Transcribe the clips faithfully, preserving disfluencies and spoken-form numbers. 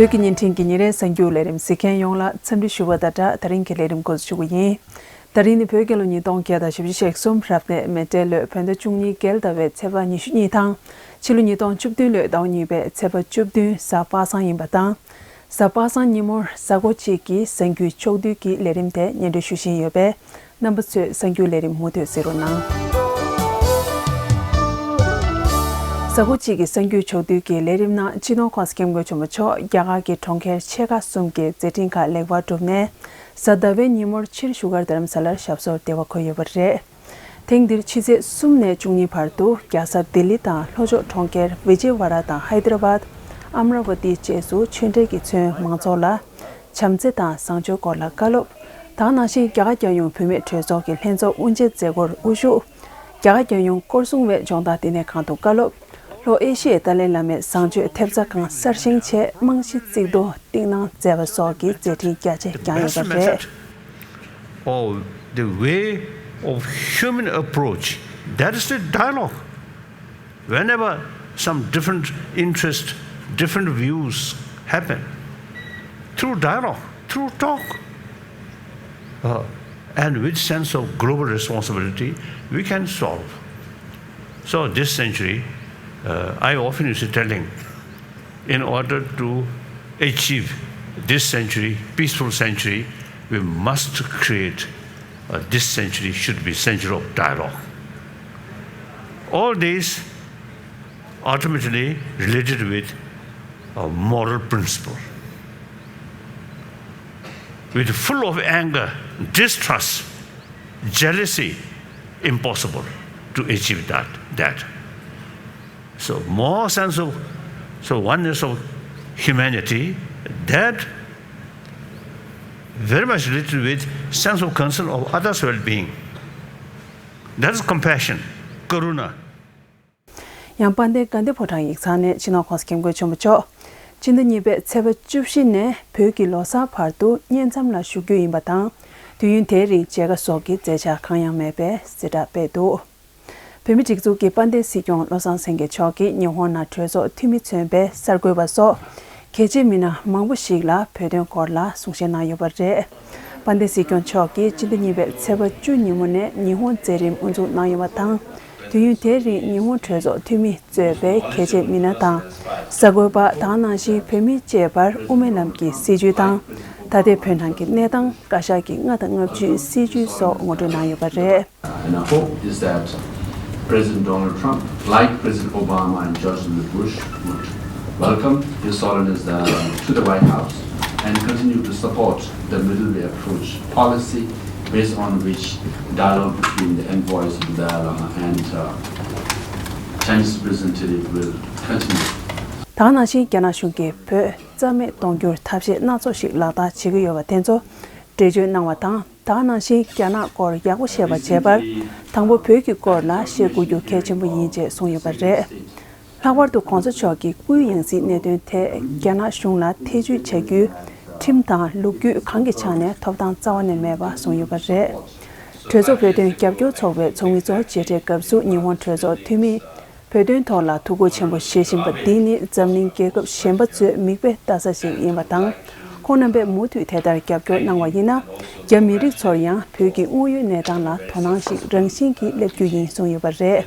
བོད་ཀྱི་བརྙན་འཕྲིན་གྱི་ཉིན་རེའི་གསར་འགྱུར་ལས་རིམ་གཟིགས་མཁན་ཡོངས་ལ་འཚམས་འདྲི་ཞུ་བ་དང་སྦྲགས། ད་རིང་གི་ལས་རིམ་འགོ་འཛུགས་ཞུ་གི་ཡིན། ད་རིང་ནི་བོད་རྒྱལ་ལོ་ཉིས་སྟོང་བརྒྱ་དང་བཞི་བཅུ་ཞེ་གསུམ། རབ་གནས་མེ་སྤྲེལ་ལོའི་བོད་ཟླ་བཅུ་གཉིས་རྒྱལ་ཟླ་བའི་ཚེས་པ་ཉི་ཤུ་གཉིས་དང་། ཕྱི་ལོ་ཉིས་སྟོང་བཅུ་བདུན་ལོའི་ཟླ་བ་གཉིས་པའི་ཚེས་པ་བཅུ་བདུན་གཟའ་པ་སངས་ཡིན་པ་དང་། གཟའ་པ་སངས་ཉིན་མོར་གཟའ་འཁོར་གཅིག་གི་གསར་འགྱུར་ཕྱོགས་བསྡུས་ཀྱི་ལས་རིམ་དེ་སྙན་སྒྲོན་ཞུ་བཞིན་ཡོད་པས། རྣམ་པ་ཚོས་གསར་འགྱུར་ལས་རིམ་མུ་མཐུད་གཟིགས་རོགས་གནང་། གཟའ་འཁོར་གཅིག་གི་གསར་འགྱུར་ཕྱོགས་བསྡུས་ཀྱི་ལས་རིམ་ནང་། སྤྱི་ནོར་༸གོང་ས་༸སྐྱབས་མགོན་ཆེན་པོ་མཆོག་རྒྱ་གར་གྱི་གྲོང་ཁྱེར་ཆེ་ཁག་གསུམ་གྱི་མཛད་འཕྲིན་ཁག་ལེགས་པར་གྲུབ་ནས། གཟའ་ཟླ་བའི་ཉིན་མོར་ཕྱིར་བཞུགས་སྒར་རྡ་རམ་ས་ལར་ཞབས་སོར་བདེ་བར་འཁོད་ཡོད་པ་རེད། ཐེངས་འདིར་ཕྱི་ཚེས་གསུམ་ནས་བཅུ་གཉིས་བར་དུ་རྒྱལ་ས་ལྡི་ལི་དང་ལྷོ་ཕྱོགས་གྲོང་ཁྱེར་ཝི་ཇེ་ཝ་ཌ་དང་ཧའི་ཏི་ར་བཱད། ཨམ་ར་ཝ་ཏི་བཅས་སུ་ཆོས་འབྲེལ་གྱིས་མཚོན་མང་ཚོགས་ལ་བྱམས་བརྩེ་དང་བཟང་སྤྱོད་སྐོར་ལ་བཀའ་སློབ། ད་ག་ནང་བཞིན་རྒྱ་གར་རྒྱལ་ཡོངས་བུད་མེད་གྲོས་ཚོགས་ཀྱི་ལྷན་ཚོགས་དབུ་འབྱེད་མཛད་སྒོར་དབུ་བཞུགས། རྒྱ་གར་རྒྱལ་ཡོངས་སྐོར་སྲུང་བས་སྦྱོང་བརྡར་བསྟི་གནས་ཁང་དུ་བཀའ་སློབ། ལྷོ་ཨེ་ཤི་ཡའི་ཏཱ་ལའི་བླ་མས་བཟང་སྤྱོད་ཐེབས་རྩ་ཁང་གསར་བཞེངས་ཆེད་རྨང་གཞི་བརྩེགས་གཏོར་བཏིང་གནང་མཛད་པ་སོགས་ཀྱི་མཛད་འཕྲིན་རྒྱ་ཆེ་བསྐྱངས་ཡོད་པ་རེད། Or the way of human approach, that is the dialogue. Whenever some different interests, different views happen, through dialogue, through talk, uh, and with sense of global responsibility, we can solve. So this century, uh, I often used to telling, in order to achieve this century, peaceful century, we must create, uh, this century should be century of dialogue. All these ultimately related with a moral principle. With full of anger, distrust, jealousy, impossible to achieve that. that. So more sense of so oneness of humanity, that very much related with sense of concern of others' well-being. That is compassion, karuna. ཡང་དཔལ་ལྡན་དགའ་ལྡན་ཕོ་བྲང་ཡིག་ཚང་ནས་སྤྱི་ནོར་༸གོང་ས་༸སྐྱབས་མགོན་ཆེན་པོ་མཆོག་སྤྱི་ཟླ་གཉིས་པའི་ཚེས་པ་བཅུ་བཞི་ནས་བོད་ཀྱི་ལོ་གསར་བར་དུ་བསྙེན་མཚམས་ལ་བཞུགས་རྒྱུ་ཡིན་པ་དང་། དུས་ཡུན་དེའི་རིང་མཇལ་ཁ་སོགས་ཀྱི་མཛད་འཆར་གང་ཡང་མེད་པའི་གསལ་བསྒྲགས་སྤེལ་འདུག་བོད་མིའི་སྒྲིག་འཛུགས་ཀྱི་དཔལ་ལྡན་སྲིད་སྐྱོང་བློ་བཟང་སེང་གེ་མཆོག་གིས་ཉི་ཧོང་ནང་གྲོས་ཚོགས་འཐུས་མི་མཚོན་པའི་གསར་འགོད་པ་སོགས་གལ་ཆེའི་མི་སྣ་མང་པོ་ཞིག་ལ་བོད་དོན་སྐོར་ལ་གསུང་བཤད་གནང་ཡོད་པ་རེད། དཔལ་ལྡན་སྲིད་སྐྱོང་མཆོག་གིས་སྤྱི་ཟླ་གཉིས་པའི་ཚེས་པ་བཅུ་ཉིན་མོ་ནས་ཉི་ཧོང་མཛད་རིམ་དབུ་འཛུགས་གནང་ཡོད་པ་དང་། དུས་ཡུན་དེའི་རིང་ཉི་ཧོང་གྲོས་ཚོགས་འཐུས་མི་གཙོས་པའི་གལ་ཆེའི་མི་སྣ་དང་། གསར་འགོད་པ་དང་ནང་བཞིན་བོད་མི་བཅས་པར་དབུ་མའི་ལམ་གྱི་སྲིད་བྱུས་དང་། ད་ལྟའི་བོད་ནང་གི་གནས་སྟངས། བཀའ་ཤག་གི་ལྔ་དང་ལྔ་བཅུའི་སྲིད་བྱུས་སོགས་ངོ་སྤྲོད་གནང་ཡོད་པ་རེད། And our hope is that President Donald Trump, like President Obama and George W. Bush, would welcome His Holiness the Dalai Lama to the White House and continue to support the middle way approach policy based on which dialogue between the envoys of the Dalai Lama and uh, Chinese representative will continue. ད་ག་ནང་བཞིན་རྒྱ་ནག་གཞུང་གིས་བོད་རྩ་མེད་གཏོང་རྒྱུར་ཐབས་ཤེས་སྣ་ཚོགས་ཤིག་ལག་བསྟར་བྱེད་ཀྱི་ཡོད་པ་དེ་ཚོ་འགྲེལ་བརྗོད་གནང་བ་དང་། ད་ག་ནང་བཞིན་རྒྱ་ནག་སྐོར་ཡག་པོ་ཤེས་པ་བྱས་པར་དང་པོ་བོད་ཀྱི་སྐོར་ལ་ཤེས་དགོས་རྒྱུ་གལ་ཆེན་པོ་ཡིན་ཅེས་གསུངས་ཡོད་པ་རེད། ལྷག་པར་དུ་གོང་ས་མཆོག་གིས་སྐུའི་ཡང་སྲིད་གནད་དོན་ཐད་རྒྱ་ནག་གཞུང་ལ་ཐེ་བྱུས་བྱ་རྒྱུའི་ཁྲིམས་དང་ལོ་རྒྱུས་གང་གི་ཆ་ནས་ཐོབ་ཐང་རྩ་བ་ནས་མེད་པ་གསུངས་ཡོད་པ་རེད། གྲོས་ཚོགས་བོད་དོན་རྒྱབ་སྐྱོར་ཚོགས་པའི་ཚོགས་མི་ཚོ་མཇལ་འཕྲད་སྐབས་སུ་ཉི་ཧོང་གྲོས་ཚོགས་འཐུས་མི་བོད་དོན་ཐོག་ལ་ཐུགས་ཁུར་ཆེན་པོ་བཞེས་བཞིན་པ་འདི་ནི་འཛམ་གླིང་རྒྱལ་ཁབ་གཞན་པ་ཚོས་མིག་དཔེ་ལྟ་ས་ཞིག་ཡིན་པ་དང་། ཁོང་རྣམ་པས་མུ་མཐུད་དེ་ལྟར་རྒྱབ་སྐྱོར་གནང་བ་ཡིན་ན། རྒྱ་མི་རིགས་ཚོར་ཡང་བོད་ཀྱི་དངོས་ཡོད་གནས་སྟངས་ལ་དོ་སྣང་ཞིག་རང་བཞིན་གྱིས་སླེབས་རྒྱུ་ཡིན་གསུངས་ཡོད་པ་རེད།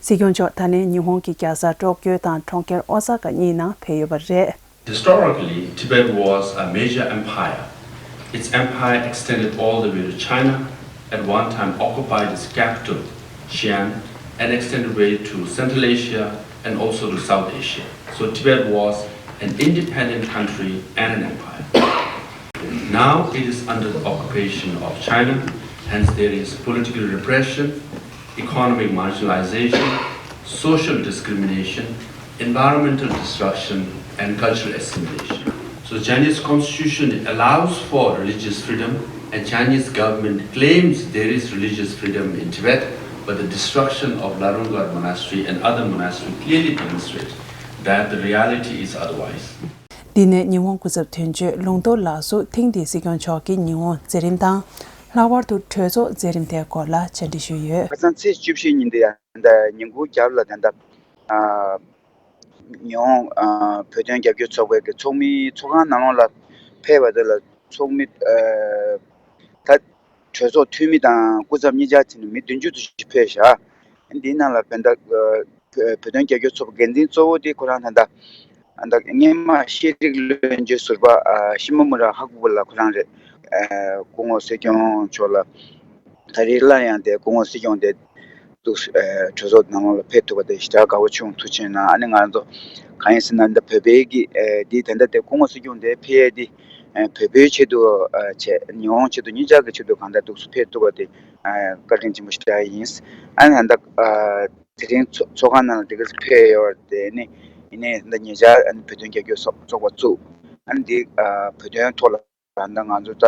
སྲིད་སྐྱོང་མཆོག་ད་ལན་ཉི་ཧོང་གི་རྒྱལ་ས་ཊོག་ཀྱོ་དང་གྲོང་ཁྱེར་ཨོ་ས་ཀ་གཉིས་ནང་ཕེབས་ཡོད་པ་རེད། Historically, Tibet was a major empire. Its empire extended all the way to China, at one time occupied its capital, Xi'an, and extended away to Central Asia and also to South Asia. So Tibet was an independent country and an empire. Now it is under the occupation of China, hence there is political repression, economic marginalization, social discrimination, environmental destruction, and cultural assimilation. So Chinese constitution allows for religious freedom, and Chinese government claims there is religious freedom in Tibet, but the destruction of Lalrunggar Monastery and other monasteries clearly demonstrate that the reality is otherwise. འདི་ནས་ཉི་ཧོང་སྐུ་ཚབ་དོན་གཅོད་ལུང་རྟོགས་ལགས་སུ་ཐེངས་འདིའི་སྲིད་སྐྱོང་མཆོག་གི་ཉི་ཧོང་མཛད་རིམ་དང་། ལྷག་པར་དུ་གྲོས་ཚོགས་མཛད་རིམ་དེའི་སྐོར་ལ་བཅར་འདྲི་ཞུས་ཡོད། ཁ་སང་ཚེས་བཅུ་བཞི་ཉིན་དུ་ཡང་ད་ཉིན་གུང་རྒྱབ་ལ་ད་ད་ ཉི་ཧོང་ཨ་བོད་དོན་རྒྱབ་སྐྱོར་ཚོགས་པའི་གི་ཚོགས་མི་ཚོགས་ཁང་ནང་ལོགས་ལ་ཕེབས་པ་དེ་ལ་ཚོགས་མི་ཨ་ད་གྲོས་ཚོགས་འཐུས་མི་དང་སྐུ་ཚབ་གཉིས་ཆ་ཐེ་ནས་མི་བདུན་ཅུ་ཙམ་ཞིག་ཕེབས་ཤག་འདིའི་ནང་ལ་བོད་ཟླ་ཨ་བོད་དོན་རྒྱབ་སྐྱོར་ཚོགས་པའི་འགན་འཛིན་གཙོ་བོ་དེ་ཁོ་རང་ད་ལྟ་ཨ་ད་སྔོན་མ་ཤེས་རིག་བློན་ཆེན་ཟུར་པ་ཨ་ཤི་མོ་མུ་ར་ཧ་ཀུ་པོ་ལགས་ཁོ་རང་རེད། ཨ་སྐུ་ངོ་སྲིད་སྐྱོང་མཆོག་ལ་ད་རེས་སླར་ཡང་དེ་སྐུ་ངོ་སྲིད་སྐྱོང་དེ་འདུག་ཨ་གྲོས་ཚོགས་ནང་ལོགས་ལ་ཕེབས་ཐུབ་པ་དེ་ཞེ་དྲག་དགའ་པོ་བྱུང་། ཐུགས་རྗེ་གནང་། ཨ་ནི་ང་རང་ཚོ་གང་ཡིན་ཟེར་ན་འདི་བོད་པའི་གི་ཨ་འདི་ད་ལྟ་དེ་སྐུ་ངོ་སྲིད་སྐྱོང་དེ་ཕེབས་ཡས་འདི་ཨ་བོད་པའི་ཆེད་དུ་ཨ་བྱས་ཉི་ཧོང་ཆེད་དུ་གཉིས་ཆ་གི་ཆེད་དུ་གང་ལྟར་འདུག་སེ་ཕེབས་ཐུབ་པ་དེ་ཨ་བཀའ་དྲིན་ཆེན་པོ་ཞེ་དྲག་ཡིན། ཨ་ནི་ད་ལྟ་ཨ་དེ་རིང་ཚོགས་ཚོགས་ཁང་ནང་ལ་འདི་ག་ཕེབས་ཡོད་པ་དེ་ནི་ཡིན་ནའི་ད་ལྟ་ཉེ་ཆར་ཨ་ནི་བོད་དོན་རྒྱབ་སྐྱོར་ཚོགས་ཚོགས་པ་བཙུགས། ཨ་ནི་འདི་ཨ་བོད་དོན་ཐོག་ལ་ད་ལྟ་ང་ཚོ་ད་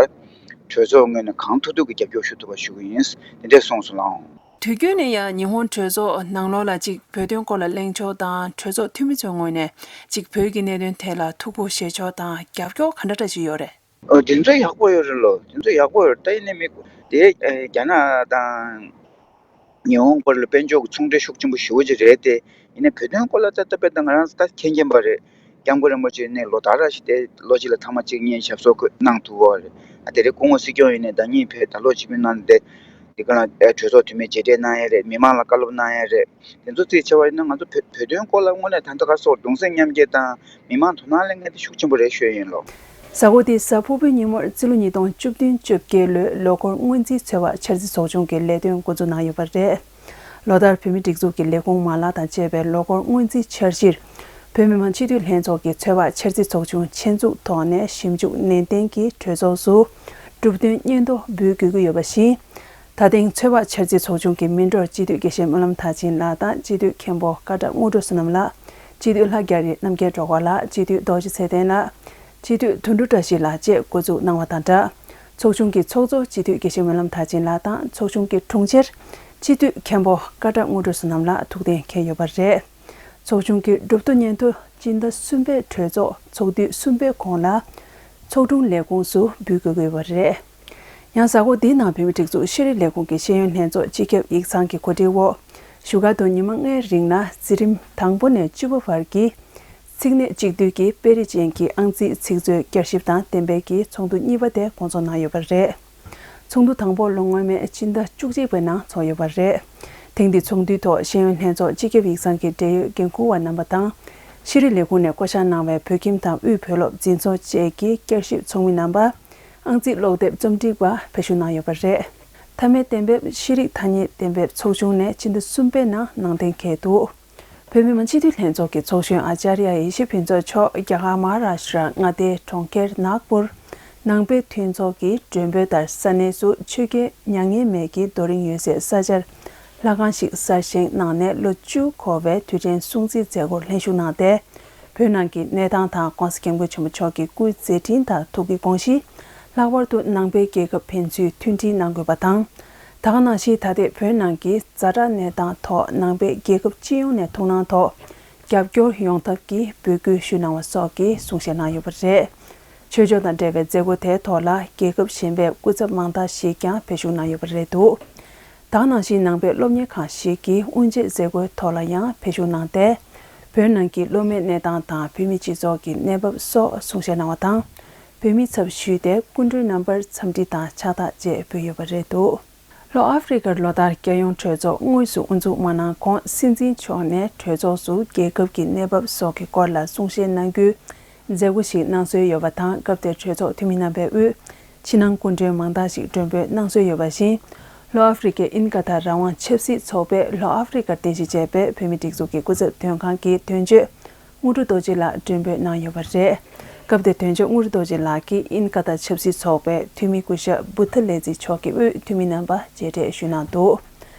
གྲོས་ཚོགས་ངོས་ནས་གང་ཐུབ་ཐུབ་ཀྱི་རྒྱབ་སྐྱོར་ཞུ་ཐུབ་པ་ཞུ་གི་ཡིན། དེ་འདྲས་གསུངས་སོང་ལགས། དུས་རྒྱུན་ནས་ཡང་ཉི་ཧོང་གྲོས་ཚོགས་ནང་ལོགས་ལ་ཅིག་བོད་དོན་སྐོར་ལ་གླེང་ཕྱོགས་དང་གྲོས་ཚོགས་འཐུས་མི་ཚོའི་ངོས་ནས་ཅིག་བོད་ཀྱི་གནད་དོན་ཐད་ལ་ཐུགས་ཕོག་བཞེས་ཕྱོགས་དང་རྒྱབ་སྐྱོར་ག་འདྲ་འདྲ་ཅིག་ཡོད་རེད། ཨོ་དེ་ཚོ་ཡག་པོ་ཡོད་རེད་ལོ། དེ་ཚོ་ཡག་པོ་ཡོད་རེད། ད་ཡིན་ནའི་མི་དེ་ཨེ་རྒྱ་ནག་དང་ཉི་ཧོང་བར་ལ་དཔལ་འབྱོར་གྱི་ཚོང་འབྲེལ་ཤུགས་ཆེན་པོ་ཞེ་པོ་ཅིག་རེད་དེ། ཡིན་ནའི་བོད་དོན་སྐོར་ལ་ད་ལྟ་དཔེ་ད་ང་རང་ད་མཁྱེན་མཁྱེན་པ་རེད། སྐྱབས་མགོན་རིན་པོ་ཆེ་ནས་ལོ་ལྟར་ར་ཞིག་དེ་ལོ་གཅིག་ལ་ཐེངས་མ་གཅིག་གཉིས་ཞབས་སོར་འཁོད་གནང་ཐུབ་པ་རེད། ཨ་དེ་རིང་སྐུ་ངོ་སྲིད་སྐྱོང་ཡིན་ནའི་ཟླ་གཉིས་ཕེབས་ད་ལོ་ཆིབས་བསྒྱུར་གནང་སྟེ། དེ་ག་ལ་ཨ་གྲོས་ཚོགས་འཐུས་མི་མཇལ་འཕྲད་གནང་ཡས་རེད། མི་མང་ལ་བཀའ་སློབ་གནང་ཡས་རེད། དེ་ཚོ་རྩིས་ཆེ་བ་ཡིན་ན་ང་ཚོ་བོད་བོད་དོན་སྐོར་ལ་དངོས་གནས་ད་ལྟ་ག་སོགས་གདུང་སེམས་མཉམ་སྐྱེད་དང་མི་མང་དོ་སྣང་གླེང་མཁན་དེ་ཤུགས་ཆེན་པོ་རེད་ཤོད་ཡིན་ལོ། གཟའ་འཁོར་འདིའི་གཟའ་ཕུར་བུའི་ཉིན་མོར་རྩིས་ལོ་ཉིས་སྟོང་བཅུ་བདུན་བཅོ་བརྒྱད་ལོའི་ལོ་འཁོར་སྔོན་རྩིས་ཚོད་དཔག་འཆར་རྩིས་ཚོགས་ཆུང་གི་ལས་དོན་འགོ་འཛུགས་གནང་ཡོད་པ་རེད། ལོ་ལྟར་བོད་མིའི་སྒྲིག་འཛུགས་ཀྱི་ལས་ཁུངས་མ་ལག་དང་བཅས་པའི་ལོ་འཁོར་སྔོན་རྩིས་འཆར་གཞིར། བོད་མི་མང་སྤྱི་འཐུས་ལྷན་ཚོགས་ཀྱི་ཚོད་དཔག་འཆར་རྩིས་ཚོགས་ཆུང་ཆེད་འཛུགས་ཐོག་ནས་ཞིབ་འཇུག་ནན་ཏན་གྱིས་གྲོས་ཚོགས་སུ་གྲུབ་དོན་སྙན་ཐོ་འབུལ་དགོས་ཀྱི་ཡོད་པ་བཞིན། ད་ཐེངས་ཚོད་དཔག་འཆར་རྩིས་ཚོགས་ཆུང་གི་མི་འགྲོར་སྤྱི་འཐུས་དགེ་བཤེས་སྨོན་ལམ་མཐར་ཕྱིན་ལགས་དང་སྤྱི་འཐུས་མཁན་པོ་ཀ་ཊ་དངོས་གྲུབ་བསོད་ནམས་ལགས། སྤྱི་འཐུས་ལྷ་རྒྱ་རི་རྣམ་རྒྱལ་སྒྲོལ་དཀར་ལགས། སྤྱི་འཐུས་རྡོ་རྗེ་ཚེ་བརྟན་ལགས། སྤྱི་འཐུས་དོན་གྲུབ་བཀྲ་ཤིས་ལགས་བཅས་འགོ་འཛུགས་གནང་བ་དང་སྦྲགས། ཚོགས་ཆུང་གི་ཚོགས་གཙོ་སྤྱི་འཐུས་དགེ་བཤེས་སྨོན་ལམ་མཐར་ཕྱིན་ལགས་དང་ཚོགས་ཆུང་གི་དྲུང་ཆེར་སྤྱི་འཐུས་མཁན་པོ་ཀ་ཊ་དངོས་གྲུབ་བསོད་ནམས་ལགས་ཐུགས་གཏན་འཁེལ་ཡོད་པ་རེད། ཚོགས་ཆུང་གི་གྲུབ་དོན་སྙན་ཐོ་སྤྱི་ཟླ་གསུམ་པའི་གྲོས་ཚོགས་ཚོགས་དུས་གསུམ་པའི་གོང་ལ་ཚོགས་དྲུང་ལས་ཁུངས་སུ་འབུལ་དགོས་ཀྱི་ཡོད་པ་རེད། ཡང་གཟའ་འཁོར་འདིའི་ནང་བོད་མིའི་སྒྲིག་འཛུགས་ཤེས་རིག་ལས་ཁུངས་ཀྱི་ཤེས་ཡོན་ལྷན་ཚོགས་སྤྱི་ཁྱབ་ཡིག་ཚང་གི་གོ་སྒྲིག་འོག་བཞུགས་སྒར་དུ་ཉི་མ་ལྔའི་རིང་ལ་འཛིན་རིམ་དང་པོ་ནས་བཅུ་པ་བར་གྱི་ཚིག་གནས་གཅིག་བསྡུས་ཀྱི་དཔེ་རིས་ཅན་གྱི་ཨང་རྩིས་ཚིག་མཛོད་བསྐྱར་ཞིབ་དང་གཏན་འབེབས་ཀྱི་ཚོགས་འདུ་གཉིས་པ་དེ་སྐོང་ཚོགས་གནང་ཡོད་པ་རེད། ཚོགས་འདུ་དང་པོ་ལོ་སྔོན་མའི་སྤྱི་ཟླ་བཅུ་གཅིག་པའི་ནང་ཚོགས་ཡོད་པ་རེད། ཐེངས་འདིའི་ཚོགས་འདུའི་ཐོག་ཤེས་ཡོན་ལྷན་ཚོགས་སྤྱི་ཁྱབ་ཡིག་ཚང་གི་འབྲེལ་ཡོད་འགན་འཁུར་བ་རྣམ་པ་དང་། ཤེས་རིག་ལས་ཁུངས་ནས་བསྐོ་བཞག་གནང་བའི་བོད་ཁྱིམ་དང་དབུས་བོད་སློབ་འཛིན་ཚོགས་བཅས་ཀྱི་བསྐྱར་ཞིབ་ཚོགས་མི་རྣམ་པ། ཨང་རྩིས་ཀློག་དེབ་རྩོམ་སྒྲིག་པ་ཕེབས་བཞུགས་གནང་ཡོད་པ་རེད། མཐའ་མའི་གཏན་འབེབས་ཤེས་རིག་ཐ་སྙད་གཏན་འབེབས་ཚོགས་ཆུང་ནས་སྤྱི་ཟླ་གསུམ་པའི་ནང་གནང་གཏན་འཁེལ་འདུག་བོད་མི་མང་སྤྱི་འཐུས་ལྷན་ཚོགས་ཀྱི་ཚོགས་གཞོན་ཨ་ཅཱརྱ་ཡེ་ཤེས་ཕུན་ཚོགས་མཆོག་རྒྱ་གར་མ་ཧཱ་རཱ་ཤྲ་མངའ་སྡེའི་གྲོང་ཁྱེར་ནཱག་པུར་ནང་པའི་མཐུན་ཚོགས་ཀྱི་མགྲོན་འབོད་ལྟར་ས་གནས་སུ་ཆོས་རྒྱལ་མྱ་ངན་མེད་ཀྱི་རྡོ་རིང་ཡོད་སའི་ས་ཆར་ལྷ་ཁང་ཞིག་གསར་བཞེངས་གནང་ནས་ལོ་བཅུ་འཁོར་བའི་དུས་དྲན་སྲུང་བརྩིའི་མཛད་སྒོར་ལྷན་ཞུགས་གནང་སྟེ། བོད་ནང་གི་གནས་སྟངས་དང་༸གོང་ས་༸སྐྱབས་མགོན་ཆེན་པོ་མཆོག་གི་སྐུའི་མཛད་འཕྲིན་དང་ཐུགས་ཀྱི་དགོངས་གཞི། ལྷག་པར་དུ་ནང་པའི་རྒྱལ་ཁབ་ཕན་ཚུན་མཐུན་སྒྲིལ་གནང་དགོས་པ་དང་། ད་ག་ནང་བཞིན་ད་ལྟའི་བོད་ནང་གི་ཛ་དྲག་གནས་སྟངས་ཐོག་ནང་པའི་རྒྱལ་ཁབ་སྤྱི་ཡོངས་ནས་ཐུགས་སྣང་ཐོག་རྒྱབ་སྐྱོར་ཡོང་ཐབས་ཀྱི་འབོད་སྐུལ་ཞུས་གནང་བ་སོགས་ཀྱི་གསུང་བཤད་གནང་ཡོད་པ་རེད། ཆོས་ཕྱོགས་དང་འབྲེལ་བའི་མཛད་སྒོ་དེའི་ཐོག་ལ་རྒྱལ་ཁབ་གཞན་པའི་སྐུ་ཚབ་མང་དག་ཞིག་ཀྱང་ཕེབས་བཞུགས་གནང་ཡོད་པ་རེད་འདུག་ད་ག་ནང་བཞིན་ནང་པའི་སློབ་གཉེར་ཁང་ཞིག་གི་དབུ་འབྱེད་མཛད་སྒོའི་ཐོག་ལ་ཡང་ཕེབས་བཞུགས་གནང་སྟེ། བོད་ནང་གི་སློབ་མའི་གནས་སྟངས་དང་བོད་མིའི་སྤྱི་ཚོགས་ཀྱི་གནས་བབ་སོགས་གསུང་བཤད་གནང་བ་དང་། བོད་མིའི་ཚབ་ཞུས་ཏེ་སྐུ་མགྲོན་རྣམ་པར་འཚམས་འདྲི་དང་ཕྱག་རྟགས་བཅས་ཕུལ་ཡོད་པ་རེད་འདུག་ལྷོ་ཨ་ཧྥེ་རི་ཁར་ལོ་ལྟར་རྒྱལ་ཡོངས་གྲོས་ཚོགས་དངོས་སུ་དབུ་འཛུགས་མ་གནང་གོང་སྲིད་འཛིན་མཆོག་ནས་གྲོས་ཚོགས་སུ་རྒྱལ་ཁབ་ཀྱི་གནས་བབ་སོགས་ཀྱི་སྐོར་ལ་གསུང་བཤད་གནང་རྒྱུའི་མཛད་སྒོ་ཞིག་གནང་སྲོལ་ཡོད་པ་དང་། སྐབས་དེར་གྲོས་ཚོགས་འཐུས་མི་རྣམ་པས་དབུས་ཕྱི་ནང་སྐུ་མགྲོན་མང་དག་ཞིག་མགྲོན་འབོད་གནང་སྲོལ་ཡོད་པ་བཞིན། ལྷོ་ཨ་ཧྥེ་རི་ཁའི་ཨིན་ཀ་ཐ་རང་དབང་ཆབ་སྲིད་ཚོགས་པས་ལྷོ་ཨ་ཧྥེ་རི་ཁར་རྟེན་གཞི་བྱས་པའི་བོད་མིའི་སྒྲིག་འཛུགས་ཀྱི་སྐུ་ཚབ་དོན་ཁང་གི་དོན་གཅོད་དངོས་གྲུབ་རྡོ་རྗེ་ལགས་མགྲོན་འབོད་གནང་ཡོད་པ་རེད། སྐབས་དེར་དོན་གཅོད་དངོས་གྲུབ་རྡོ་རྗེ་ལགས་ཀྱིས་ཨིན་ཀ་ཐ་ཆབ་སྲིད་ཚོགས་པའི་འཐུས་མི་སྐུ་ཞབས་བུ་ཐ་ལེ་ཛི་མཆོག་གིས་དབུས་འཐུས་མི་རྣམ་པ་མཇལ་འཕྲད་ཞུས་གནང་འདུག་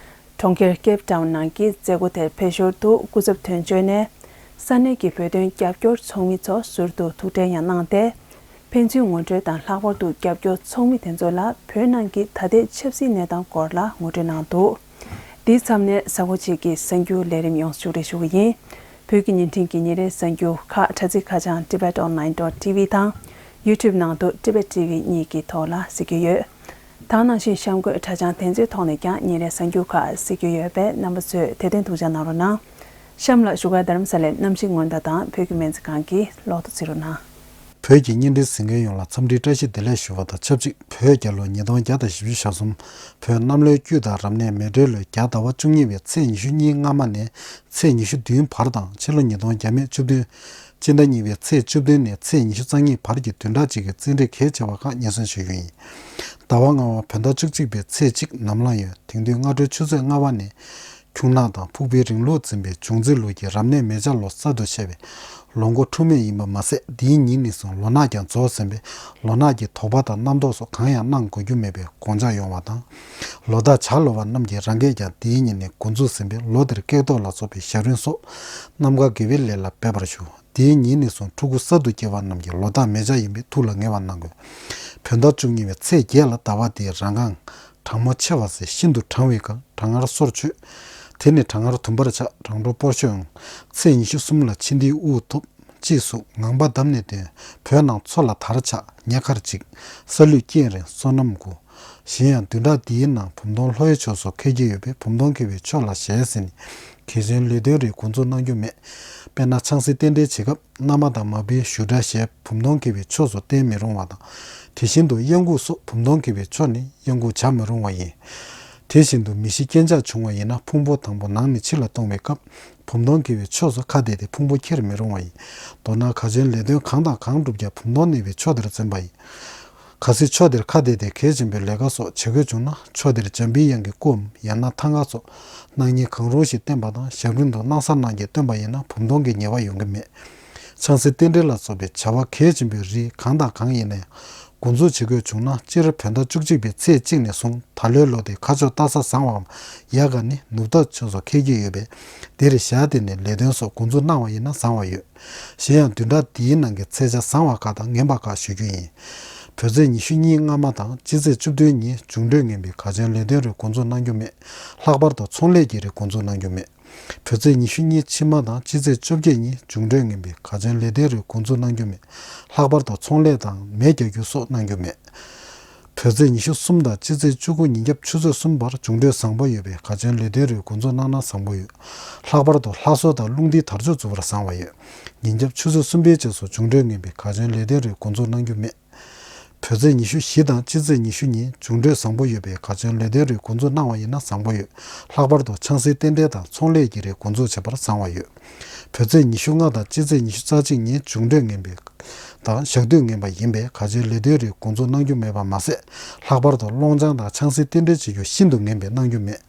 གྲོང་ཁྱེར་ཀེབ་ཏའུན་ནང་གི་མཛད་སྒོ་དེར་ཕེབས་ཞོར་དུ་སྐུ་ཚབ་དོན་གཅོད་ནས་ས་གནས་ཀྱི་བོད་དོན་རྒྱབ་སྐྱོར་ཚོགས་མི་ཚོ་ཟུར་དུ་ཐུག་འཕྲད་ཡང་གནང་སྟེ། ཕན་ཚུན་ངོ་སྤྲོད་དང་། ལྷག་པར་དུ་རྒྱབ་སྐྱོར་ཚོགས་མི་དེ་ཚོ་ལ་བོད་ནང་གི་ད་ལྟའི་ཆབ་སྲིད་གནས་སྟངས་སྐོར་ལ་ངོ་སྤྲོད་གནང་འདུག་དེའི་མཚམས་ནས་གཟའ་འཁོར་གཅིག་གི་གསར་འགྱུར་ལས་རིམ་ཡོངས་སུ་མཇུག་སྒྲིལ་ཞུ་གི་ཡིན། བོད་ཀྱི་ཉིན་རེའི་གསར་འགྱུར་ཁག་དྲ་ཚིགས་ཁ་བྱང་tibet online dot tv དང་YouTube ནང་དུ་Tibet TV གཉིས་ཀྱི་ཐོག་ལ་གཟིགས་རྒྱུ་ཡོད། ད་ག་ནང་བཞིན་གཤམ་འཁོད་དྲ་བྱང་དེ་ཚོའི་ཐོག་ནས་ཀྱང་ཉིན་རེའི་གསར་འགྱུར་ཁག་གཟིགས་རྒྱུ་ཡོད་པས་རྣམ་པ་ཚོས་དེ་དོན་ཐུགས་འཇགས་གནང་རོགས་གནང་། གཤམ་ལ་བཞུགས་སྒར་རྡ་རམ་ས་ལའི་གནམ་གཤིས་སྔོན་བརྡ་དང་བོད་ཀྱི་སྨན་རྩིས་ཁང་གི་ལོག་ཐུ་ཚིག་རུ་ནང་། བོད་ཀྱི་བརྙན་འཕྲིན་གཟིགས་མཁན་ཡོངས་ལ་འཚམས་འདྲིའི་བཀྲ་ཤིས་བདེ་ལེགས་ཞུ་བ་དང་ཆབས་ཅིག་བོད་རྒྱལ་ལོ་ཉིས་སྟོང་བརྒྱ་དང་བཞི་བཅུ་ཞེ་གསུམ། བོད་གནམ་ལོའི་དཀྱུས་དང་རབ་གནས་མེ་སྤྲེལ་ལོའི་རྒྱ་ཟླ་བ་བཅུ་གཉིས་པའི་ཚེས་ཉི་ཤུ་གཉིས་སྔ་མ་ནས་ཚེས་ཉི་ཤུ་བདུན་བར་དང་ཕྱི་ལོ་ཉིས་སྟོང་བརྒྱ་མེད་བཅུ་བདུན། སྤྱི་ཟླ་གཉིས་པའི་ཚེས་བཅུ་བདུན་ནས་ཚེས་ཉི་ཤུ་རྩ་གཉིས་བར་གྱི་བདུན་ཕྲག་གཅིག་གི་རྩིས་འབྲས་གལ་ཆེ་བ་ཁག་སྙན་སེང་ཞུ་རྒྱུ་ཡིན། ཟླ་བ་ལྔ་པ་བོད་ཟླ་བཅུ་གཅིག་པའི་ཚེས་གཅིག་ནམ་ལངས་ཡོད། དེང་དུས་སྔ་དྲོའི་ཆུ་ཚོད་ལྔ་པ་ནས། ཁྱུང་ནག་དང་ཕུག་པའི་རིང་ལུགས་འཛིན་པའི་འབྱུང་རྩིས་ལུགས་ཀྱི་རབ་གནས་མེ་བྱ་ལོ་གསར་དུ་ཆད་པའི་ལོ་འགོ་འཁྲུག་མེད་ཡིན་པ་མ་ཟད། འདིའི་ཉིན་ནས་བཟུང་ལོ་ནག་ཀྱང་རྫོགས་ཟིན་པས། ལོ་ནག་གི་དོགས་པ་དང་རྣམ་རྟོག་སོགས་གང་ཡང་གནང་དགོས་རྒྱུ་མེད་པའི་དགོངས་འཇགས་ཡོང་བ་དང་། ལོ་རྟགས་བྱ་ལོ་བ་རྣམས་ཀྱིས་རང་སྐད་ཀྱང་འདིའི་ཉིན་ནས་འགོ་འཛུགས་ཟིན་པས། ལོ་འདིར་སྐྱེས་ཐོག་ལ་སོགས་པའི་ཞབས་རིམ་སོགས་རྣམ་དཀར་དགེ་བའི་ལས་ལ་འབད་པར་ཞུ། འདིའི་ཉིན་ནས་བཟུང་ཕྲུ་གུ་གསར་དུ་སྐྱེས་པ་རྣམས་ཀྱི་ལོ་རྟགས་མེ་བྱ་ཡིན་པས་ཐུགས་ལ་ངེས་པ་གནང་དགོས། བོད་ཟླ་བཅུ་གཉིས་པའི་ཚེས་བརྒྱད་ལ་ཟླ་བ་འདིའི་རང་གང་གྲང་མོ་ཆེ་བ་ཟེར་ཤིན་ཏུ་གྲང་བའི་སྐབས་གྲང་ངར་སོར་ཆུད། དེ་ནི་གྲང་ངར་དུམ་བར་ཆགས། གྲང་དྲོ་སྤོར་ཤོག་ཡོང་། ཚེས་ཉི་ཤུ་གསུམ་ལ་ཕྱི་འདིའི་དབུགས་ཐོབ། གཅེས་སུ་ངང་པ་བསྡམས་ནས་སྡོད། བོད་ནང་མཚོ་ལ་དར་ཆགས། ཉེ་ཁར་གཅིག་ས་ལུད་སྐྱེན་རིང་སོ་ནམ་དགོས། གཞན་ཡང་བདུན་ཕྲག་འདིའི་ནང་བུམ་སྟོང་ལྷོ་ཡི་ཕྱོགས་སུ་འཁེལ་གྱི་ཡོད་པས། བུམ་སྟོང་འཁེལ་བའི་ཕྱོགས་ལ་ཞལ་གཟིགས་ནས་གལ་ཆེན་ལས་དོན་རིགས་འགོ་འཛུགས་གནང་རྒྱུ་མེད། དཔེར་ན་ཆང་སའི་རྟེན་འབྲེལ་བྱེད་སྐབས། མནའ་མ་དང་མ་བུའི་བཞུགས་གྲལ་ཞལ་བུམ་སྟོང་འཁེལ་བའི་ཕྱོགས་སུ་བསྟན་མི་རུང་བ་དང་། དེ་བཞིན་དུ་གཡང་འགུགས་སོགས་བུམ་སྟོང་འཁེལ་བའི་ཕྱོགས་ནས་གཡང་འགུགས་བྱ་མི་རུང་བ་ཡིན། དེ་བཞིན་དུ་མི་ཤི་རྐྱེན་ཆག་བྱུང་བ་ཡིན་ན་ཕུང་པོ་དང་པོ་ནང་ནས་ཕྱི་ལ་གཏོང་བའི་སྐབས་བུམ་སྟོང་འཁེལ་བའི་ཕྱོགས་སུ་ཁ་གཏད་དེ་ཕུང་པོ་འཁྱེར་མི་རུང་བ་ཡིན། མདོར་ན་གལ་ཆེན་ལས་དོན་གང་དང་གང་བསྒྲུབ་ཀྱང་བུམ་སྟོང་གནས་པའི་ཕྱོགས་དེར་འཛིན་པ་ཡིན། གལ་སྲིད་ཕྱོགས་དེར་ཁ་གཏད་དེ་གལ་ཆེན་པོའི་ལས་ཀ་སོགས་བྱེད་དགོས་བྱུང་ན་ཕྱོགས་དེར་འཇམ་པའི་དབྱངས་ཀྱི་སྐུའམ་ཡང་ན་ཐང་ག་སོགས་སྣང་བརྙན་གང་རུང་ཞིག་བསྟན་པ་དང་ཞབས་རིམ་དུ་སྣང་ས་སྣང་བརྒྱད་བཏོན་པ་ཡིན་ན་བུམ་སྟོང་གི་ཉེས་པ་ཡོང་གི་མེད། ཆང་སའི་རྟེན་འབྲེལ་ལ་སོགས་པའི་བྱ་བ་གལ་ཆེན་པོའི་རིགས་གང་དང་གང་ཡིན་ན་ཡང་འགོ་འཛུགས་བྱེད་དགོས་བྱུང་ན་སྤྱིར་བོད་ཟླ་བཅུ་གཅིག་པའི་ཚེས་གཅིག་ནས་བཟུང་ད་ལོའི་ལོ་དེ་ཁ་ཕྱོགས་སྟག་གཟའ་བཟང་བའམ་ཡ་ག་ནི་ནུབ་སྟོད་ཕྱོགས་སུ་འཁེལ་གྱི་ཡོད་པས་འདིར་ཞལ་གཏད་ནས་ལས་དོན་སོགས་འགོ་འཛུགས་གནང་བ་ཡིན་ན་བཟང་བ་ཡོད། གཞན་ཡང་བདུན་ཕྲག་འདིའི་ནང་གི་ཚེས་ཆ་བཟང་བ་ཁག་དང་ངན་པ་ཁག་ཞུ་རྒྱུ་ཡིན། བོད་ཚེས་ཉི་ཤུ་གཉིས་སྔ་མ་དང་སྤྱི་ཚེས་བཅུ་བདུན་ཉིན་འབྱུང་འཕྲོད་ངན་པའི་གལ་ཆེན་ལས་དོན་རིགས་འགོ་འཛུགས་གནང་རྒྱུ་མེད། ལྷག་པར་དུ་ཚོང་ལས་ཀྱི་རིགས་འགོ་འཛུགས་གནང་རྒྱུ་མེད། བོད་ཚེས་ཉི་ཤུ་གཉིས་ཕྱི་མ་དང་སྤྱི་ཚེས་བཅོ་བརྒྱད་ཉིན་འབྱུང་འཕྲོད་ངན་པའི་གལ་ཆེན་ལས་དོན་རིགས་འགོ་འཛུགས་གནང་རྒྱུ་མེད། ལྷག་པར་དུ་ཚོང་ལས་དང་མེ་རྒྱག་རྒྱུ་སོགས་གནང་རྒྱུ་མེད། བོད་ཚེས་ཉི་ཤུ་གསུམ་དང་སྤྱི་ཚེས་བཅུ་དགུ་ཉིན་རྒྱབ་ཆུ་ཚོད་གསུམ་བར་འབྱུང་འཕྲོད་བཟང་པོ་ཡོད་པས་གལ་ཆེན་ལས་དོན་རིགས་འགོ་འཛུགས་གནང་ན་བཟང་པོ་ཡོད། ལྷག་པར་དུ་ལྷ་སྲོལ་དང་རླུང་རྟའི་དར་ལྕོག་འཛུགས་པར་བཟང་བ་ཡོད། ཉིན་རྒྱབ་ཆུ་ཚོད་གསུམ་པའི་རྗེས་སུ་འབྱུང་འཕྲོད་ངན་པའི་གལ་ཆེན་ལས་དོན་རིགས་འགོ་འཛུགས་གནང་རྒྱུ་མེད། བོད་ཚེས་ཉི་ཤུ་བཞི་དང་སྤྱི་ཚེས་ཉི་ཤུ་ཉིན་འབྱུང་འཕྲོད་བཟང་པོ་ཡོད་པས་གལ་ཆེན་ལས་དོན་རིགས་འགོ་འཛུགས་གནང་བ་ཡིན་ན་བཟང་པོ་ཡོད། ལྷག་པར་དུ་ཆང་སའི་རྟེན་འབྲེལ་དང་ཚོང་ལས་ཀྱི་རིགས་འགོ་འཛུགས་བྱེད་པར་བཟང་བ་ཡོད། བོད་ཚེས་ཉི་ཤུ་ལྔ་དང་སྤྱི་ཚེས་ཉི་ཤུ་རྩ་གཅིག་ཉིན་འབྱུང་འཕྲོད་ངན་པའི་དང་ཞག་དུས་ངན་པ་ཡིན་པས་གལ་ཆེན་ལས་དོན་རིགས་འགོ་འཛུགས་གནང་རྒྱུ་མེད་པ་མ་ཟད། ལྷག་པར་དུ་སློང་ཆང་དང་ཆང་སའི་རྟེན་འབྲེལ་བྱེད་རྒྱུ་ཤིན་ཏུ་ངན་པས་གནང་རྒྱུ་མེད།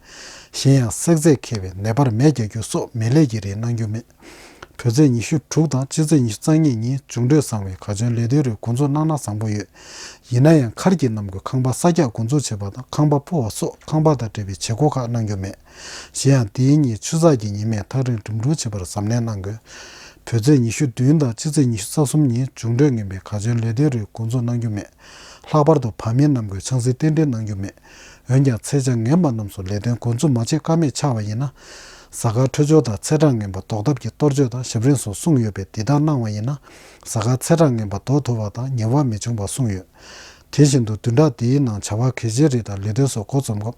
གཞན་ཡང་བསྲེག་རྫས་འཁེལ་བའི་ནད་པར་མེ་རྒྱག་རྒྱུ་སོགས་མེ་ལས་ཀྱི་རིགས་གནང་རྒྱུ་མེད། བོད་ཚེས་ཉི་ཤུ་དྲུག་དང་སྤྱི་ཚེས་ཉི་ཤུ་རྩ་གཉིས་ཉིན་འབྱུང་འཕྲོད་བཟང་བའི་གལ་ཆེན་ལས་དོན་རིགས་འགོ་འཛུགས་གནང་ན་བཟང་པོ་ཡོད། ཡིན་ན་ཡང་མཁར་གྱི་གནམ་སྒོས་ཁང་པ་གསར་རྒྱག་འགོ་འཛུགས་བྱེད་པ་དང་ཁང་པ་སྤོ་བ་སོགས་ཁང་པ་དང་འབྲེལ་བའི་བྱེད་སྒོ་ཁག་གནང་རྒྱུ་མེད། གཞན་ཡང་དེའི་ཉིན་ཆུ་ཚགས་ཀྱི་ཉི་མས་ཐག་རིང་འགྲིམ་འགྲུལ་བྱེད་པར་གཟབ་ནན་གནང་དགོས། བོད་ཚེས་ཉི་ཤུ་བདུན་དང་སྤྱི་ཚེས་ཉི་ཤུ་རྩ་གསུམ་ཉིན་འབྱུང་འཕྲོད་ངན་པའི་གལ་ཆེན་ལས་དོན་རིགས་འགོ་འཛུགས་གནང་རྒྱུ་མེད། ལྷག་པར་དུ་བར་མའི་གནམ་སྒོས་ཆང་སའི་རྟེན་འབྲེལ་གནང་རྒྱུ་མེད། འོན་ཀྱང་ཚེས་ཆ་ངན་པ་རྣམས་སུ་ལས་དོན་འགོ་འཛུགས་མ་བྱེད་ཀ་མེད་ཆགས་པ་ཡིན་ན། གཟའ་སྐར་འཕྲོད་སྦྱོར་དང་ཚེས་གྲངས་ངན་པ་ལྡོག་ཐབས་ཀྱི་གཏོར་བཅོས་དང་ཞབས་རིམ་སོགས་གསུངས་ཡོད་པས་འདི་ལྟར་གནང་བ་ཡིན་ན། གཟའ་སྐར་ཚེས་གྲངས་ངན་པ་ལྡོག་ཐུབ་པ་དང་ཉེས་པ་མི་འབྱུང་བ་གསུངས་ཡོད། དེ་བཞིན་དུ་བདུན་ཕྲག་འདིའི་ནང་བྱ་བ་གལ་ཆེའི་རིགས་དང་ལས་དོན་སོགས་འགོ་རྩོམ་སྐབས་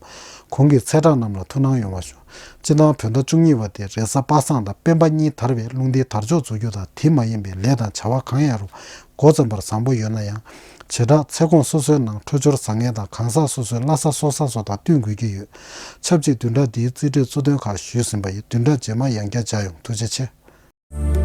གོང་གི་ཚེས་གྲངས་རྣམས་ལ་ཐུགས་སྣང་ཡོང་བ་ཞུ། སྤྱིར་བཏང་བོད་ཟླ་བཅུ་གཉིས་པ་དེ་རེས་གཟའ་པ་སངས་དང་སྤེན་པ་གཉིས་དར་བས་རླུང་རྟའི་དར་ལྕོག་འཛུགས་རྒྱུ་དང་དེ་མ་ཡིན་པའི་ལས་དང་བྱ་བ་གང་ཡང་རུང་འགོ་རྩོམ་པར་བཟང་པོ་ཡོད་ན་ཡང་། བྱེ་བྲག་ཚེས་གོང་སོ་སོའི་ནང་འཕྲོད་སྦྱོར་བཟང་ངན་དང་གང་ཟག་སོ་སོའི་བླ་གཟའ་སྲོག་གཟའ་སོགས་དང་བསྟུན་དགོས་ཀྱི་ཡོད། ཆབས་ཅིག་བདུན་ཕྲག་འདིའི་རྩིས་འབྲས་གཙོ་དོན་ཁག་ཞུས་ཟིན་པ་ཡིན། བདུན་ཕྲག་རྗེས་མ་ཡང་བསྐྱར་མཇལ་ཡོང་། ཐུགས་རྗེ་ཆེ།